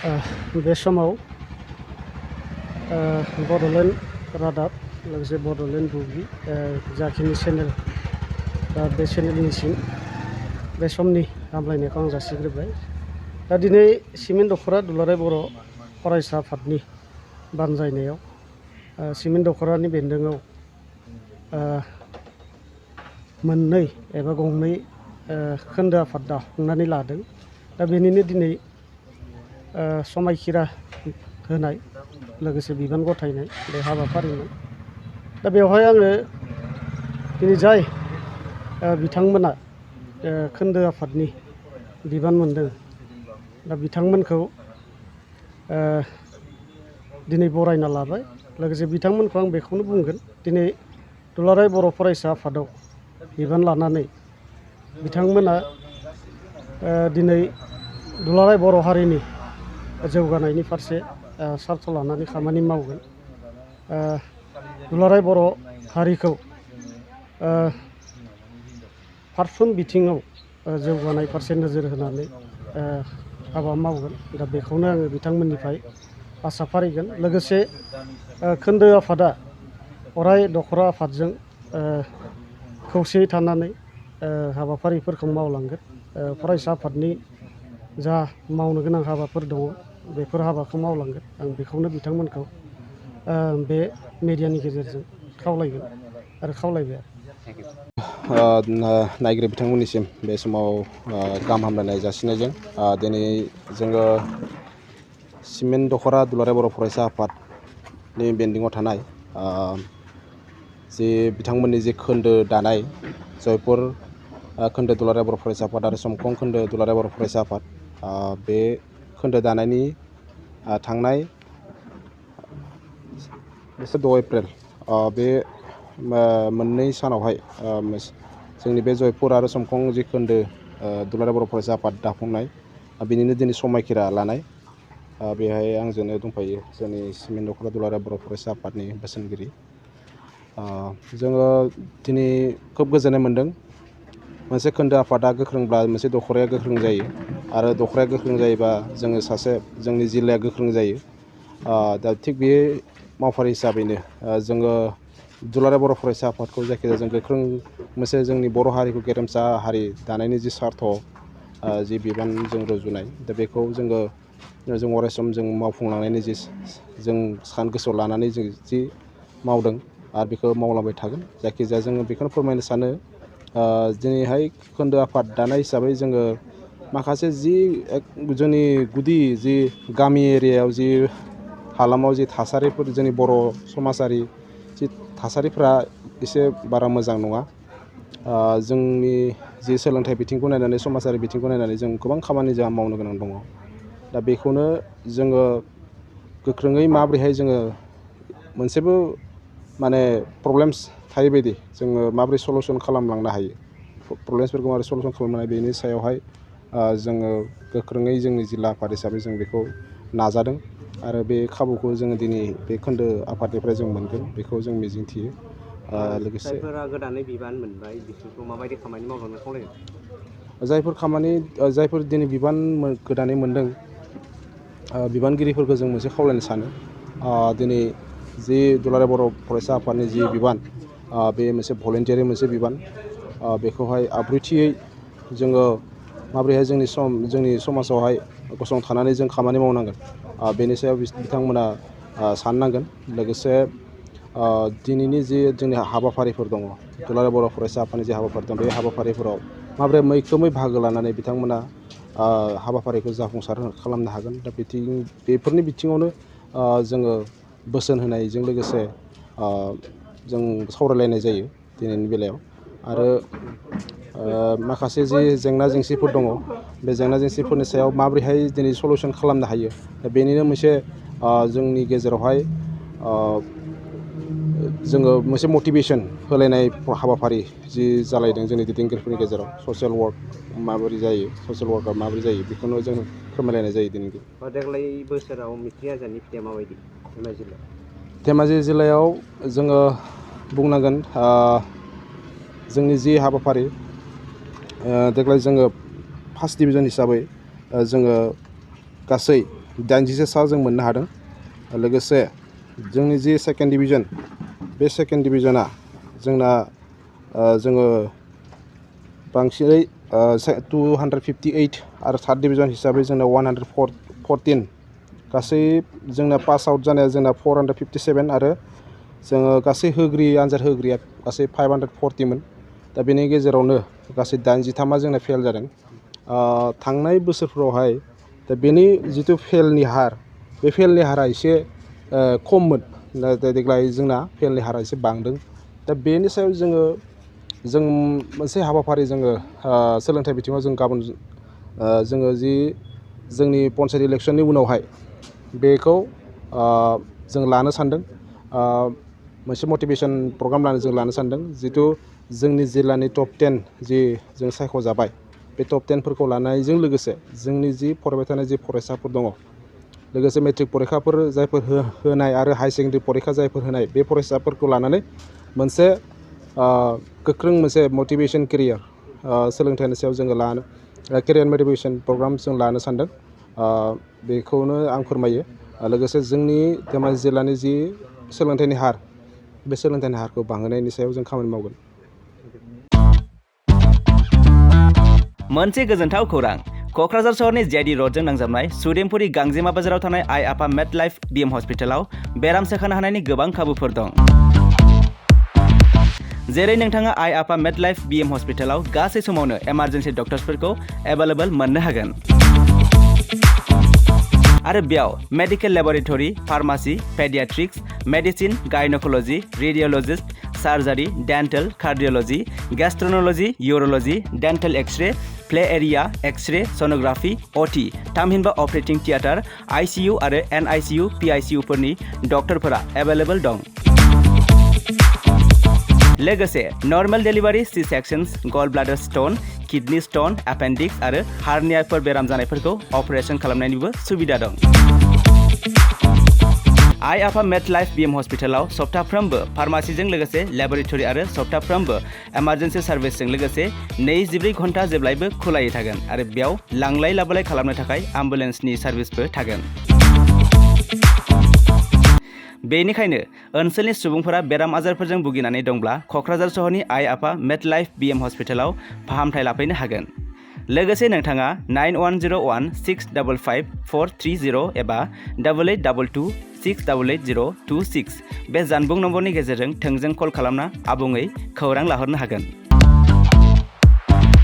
बे समाव बड'लेण्ड रादाब लोगोसे बड'लेण्ड बुब्लि जाखिनि चेनेल बे चेनेलनिसिम बे समनि हामलायनायखौ आं जासिग्रोबाय। दा दिनै सिमेन्ट दख'रा दुलाराय बर' फरायसा आफादनि बानजायनायाव सिमेन्ट दख'रानि बेन्दोङाव मोननै एबा गंनै खोन्दो आफाद दाफुंनानै लादों। दा बेनिनो दिनै समायखिरा होनाय लोगोसे बिबान गथायनाय बे हाबाफारिमोन। दा बेवहाय आङो दिनै जाय बिथांमोना खोन्दो आफादनि बिबान मोनदों दा बिथांमोनखौ दिनै बरायना लाबाय। लोगोसे बिथांमोनखौ आं बेखौनो बुंगोन, दिनै दुलाराय बर' फरायसा आफादाव बिबान लानानै बिथांमोना दिनै दुलाराय बर' हारिनि जौगानायनि फारसे सार्थ लानानै खामानि मावगोन। दुलाराय बर' हारिखौ फारफ्रोम बिथिङाव जौगानाय फारसे नोजोर होनानै हाबा मावगोन। दा बेखौनो आङो बिथांमोननिफ्राय आसा फारिगोन। लोगोसे खोन्दो आफादा अराय दख'रा आफादजों खौसेयै थानानै हाबाफारिफोरखौ मावलांगोन। फरायसा आफादनि जा मावनो गोनां हाबाफोर दङ बेफोर हाबाखौ मावलांगोन। आं बेखौनो बिथांमोनखौ बे मेडियानि गेजेरजों खावलायगोन आरो खावलायबाय। नायगिरि बिथांमोननिसिम बे समाव गाहाम हामलायनाय जासिनायजों दिनै जोङो सिमेन्ट दख'रा दुलाराय बर' फरायसा आफादनि बेन्दोङाव थानाय जि बिथांमोननि जि खोन्दो दानाय जयपुर खोन्दो दुलाराय बर' फरायसा आफाद आरो समखं खोन्दो दुलाराय बर' फरायसा आफाद बे खोन्दो दानायनि थांनाय 2 एप्रिल बे मोननै सानावहाय जोंनि बे जयपुर आरो समखं जि खोन्दो दुलाराय बर' फरायसा आफाद दाफुंनाय बिनिनो दिनै समायखिरा लानाय बेहाय आंजोंनो दंफायो जोंनि सिमेन्ट दख'रा दुलाराय बर' फरायसा आफादनि बोसोनगिरि। जोङो दिनै खोब गोजोननाय मोन्दों। मोनसे खोन्दो आफादा गोख्रोंब्ला मोनसे दख'राया गोख्रों जायो आरो दख'राया गोख्रों जायोबा जोङो जोंनि जिल्लाया गोख्रों जायो। दा थिग बे मावफारि हिसाबैनो जोङो दुलाराय बर' फरायसा आफादखौ जायखिजाया जों गोख्रों मोनसे जोंनि बर' हारिखौ गेरेमसा हारि दानायनि जि सार्थ जि बिबान जों रुजुनाय दा बेखौ जों अरायसम जों मावफुंलांनायनि जों गोसोआव लानानै जों जि मावदों आरो बेखौ मावलांबाय थागोन। जायखिजाया जोङो बेखौनो फोरमायनो सानो दिनैहाय खोन्दो आफाद दानाय हिसाबै जोङो माखासे जि जोंनि गुदि जि गामि एरियायाव जि हालामाव जि थासारिफोर जोंनि बर' समाजारि जि थासारिफ्रा एसे बारा मोजां नङा। जोंनि जि सोलोंथाइ बिथिंखौ नायनानै समाजारि बिथिंखौ नायनानै जों गोबां खामानि जोंहा मावनो गोनां दङ। दा बेखौनो जोङो गोख्रोङै माबोरैहाय जोङो मोनसेबो माने प्रब्लेम्स थायैबायदि जोङो माबोरै सलुसन खालामलांनो हायो, प्रब्लेम्सफोरखौ माबोरै सलुसन खालामनो हायो बेनि सायावहाय जोङो गोख्रोङै जोंनि जिल्ला आफाद हिसाबै जों बेखौ नाजादों आरो बे खाबुखौ जोङो दिनै बे खोन्दो आफादनिफ्राय जों मोनगोन बेखौ जों मिजिंथियो। लोगोसे जायफोरा गोदानै बिबान मोनबाय बिसोरखौ माबायदि खामानि मावलांनो खावलायगोन? जायफोर दिनै बिबान गोदानै मोनदों बिबानगिरिफोरखौ जों मोनसे खावलायनो सानो दिनै जि दुलाराय बर' फरायसा आफादनि जि बिबान बे मोनसे भलेन्टियारि मोनसे बिबान बेखौहाय आब्रुथियै जोङो माबोरैहाय जोंनि समाजावहाय गसंथानानै जों खामानि मावनांगोन बेनि सायाव बिथांमोना साननांगोन। लोगोसे दिनैनि जि जोंनि हाबाफारिफोर दङ दुलाराय बर' फरायसा आफादनि जि हाबाफारि दं बे हाबाफारिफोराव माबोरै मैखोमै बाहागो लानानै बिथांमोना हाबाफारिखौ जाफुंसार खालामनो हागोन। दा बेफोरनि बिथिङावनो जोङो बोसोन होनायजों लोगोसे जों सावरायलायनाय जायो दिनैनि बेलायाव। आरो माखासे जि जेंना जेंसिफोर दङ बे जेंना जेंसिफोरनि सायाव माबोरैहाय दिनै सलुसन खालामनो हायो दा बेनिनो मोनसे जोंनि गेजेरावहाय जोङो मोनसे मटिभेसन होलायनाय हाबाफारि जि जालायदों जोंनि दैदेनगिरिफोरनि गेजेराव ससियेल वार्क माबोरै जायो, ससियेल वार्कआ माबोरै जायो बेखौनो जों फोरमायलायनाय जायो दिनै। देग्लाय बोसोराव मिथिं आनजादनि फिथाइया माबायदि धेमाजि जिल्लायाव? धेमाजि जिल्लायाव जोङो बुंनांगोन जोंनि जि हाबाफारि देग्लाय जोङो फार्स्ट डिभिजन हिसाबै जोङो गासै 80 सा जों मोननो हादों। लोगोसे जोंनि जि सेकेन्ड डिभिजन बे सेकेन्ड डिभिजना जोंना जोङो बांसिनै 258 आरो थार्ड डिभिजन हिसाबै जोंना 114 गासै जोंना पास आउट जानाया जोंना 457 आरो जोङो गासै आनजाद होग्रिया गासै 540मोन। दा बेनि गेजेरावनो गासै 83आ जोंना फेल जादों। थांनाय बोसोरफ्रावहाय दा बेनि जिथु फेलनि हार बे फेलनि हारा एसे खममोन। देग्लाय जोंना फेलनि हारा एसे बांदों। दा बेनि सायाव जों मोनसे हाबाफारि सोलोंथाइ बिथिङाव जों गाबोन जोङो जि जोंनि पन्सायत इलेक्सननि उनावहाय बेखौ जों लानो सानदों। मोनसे मटिभेसन प्रग्राम जों लानो सानदों। जिथु जोंनि जिल्लानि टप 10 जि जों सायख'जाबाय बे टप 10फोरखौ लानायजों लोगोसे जोंनि जि फरायबाय थानाय जि फरायसाफोर दङ, लोगोसे मेट्रिक परिखाफोर जायफोर होनाय आरो हायार सेकेन्डारि परिखा जायफोर होनाय बे फरायसाफोरखौ लानानै मोनसे गोख्रों मोनसे मटिभेसन केरियार सोलोंथाइनि सायाव जोङो केरियार मटिभेसन प्रग्राम जों लानो सानदों। बेखौनो आं फोरमायो। लोगोसे जोंनि धेमाजि जिल्लानि जि सोलोंथाइनि हार बे सोलोंथाइनि हारखौ बांहोनायनि सायाव जों खामानि मावगोन। मोनसे गोजोनथाव खौरां। क'क्राझार सहरनि जेआइडि र'डजों नांजाबनाय सुदेमपुरि गांजेमा बाजाराव थानाय आइ आफा मेड लाइफ बिएम हस्पिटालाव बेराम सोखानो हानायनि गोबां खाबुफोर दं। जेरै नोंथाङा आइ आफा मेड लाइफ बिएम हस्पिटालाव गासै समावनो इमारजेन्सि डक्टर्सफोरखौ एभेलेबल मोननो हागोन। आरो बेयाव medical laboratory, pharmacy, paediatrics, medicine, gynaecology, radiologist, surgery, dental, cardiology, gastroenterology, urology, dental x-ray, play area, x-ray, sonography, OT, थामहिनबा अपारेटिं थियेटार, आइसिइउ आरो एनआइसिइउ, पिआइसिइउफोरनि डक्टरफोरा एभेलेबल दं। लोगोसे normal delivery, C sections, gall bladder stone, kidney stone, appendix आरो हार्नियाफोर बेराम जानायफोरखौ operation खालामनायनिबो सुबिदा दं। आइ आफा मेड लाइफ बिएम हस्पिटालाव सप्ताफ्रोमबो फार्मासिजों लोगोसे लेबरेटरि आरो सप्ताफ्रोमबो इमारजेन्सि सार्भिसजों लोगोसे 24 घन्टा जेब्लायबो खुलायै थागोन आरो बेयाव लांलाय लाबोलाय खालामनो थाखाय एम्बुलेन्सनि सार्भिसबो थागोन। बेनिखायनो ओनसोलनि सुबुंफोरा बेराम आजारफोरजों भुगिनानै दंब्ला क'क्राझार सहरनि आइ आफा मेड लाइफ बिएम हस्पिटालाव फाहामथाय लाफैनो हागोन। लोगोसे नोंथाङा 9101655430 एबा 8822688026 बे जानबुं नम्बरनि गेजेरजों थोंजों कल खालामना आबुङै खौरां लाहरनो हागोन।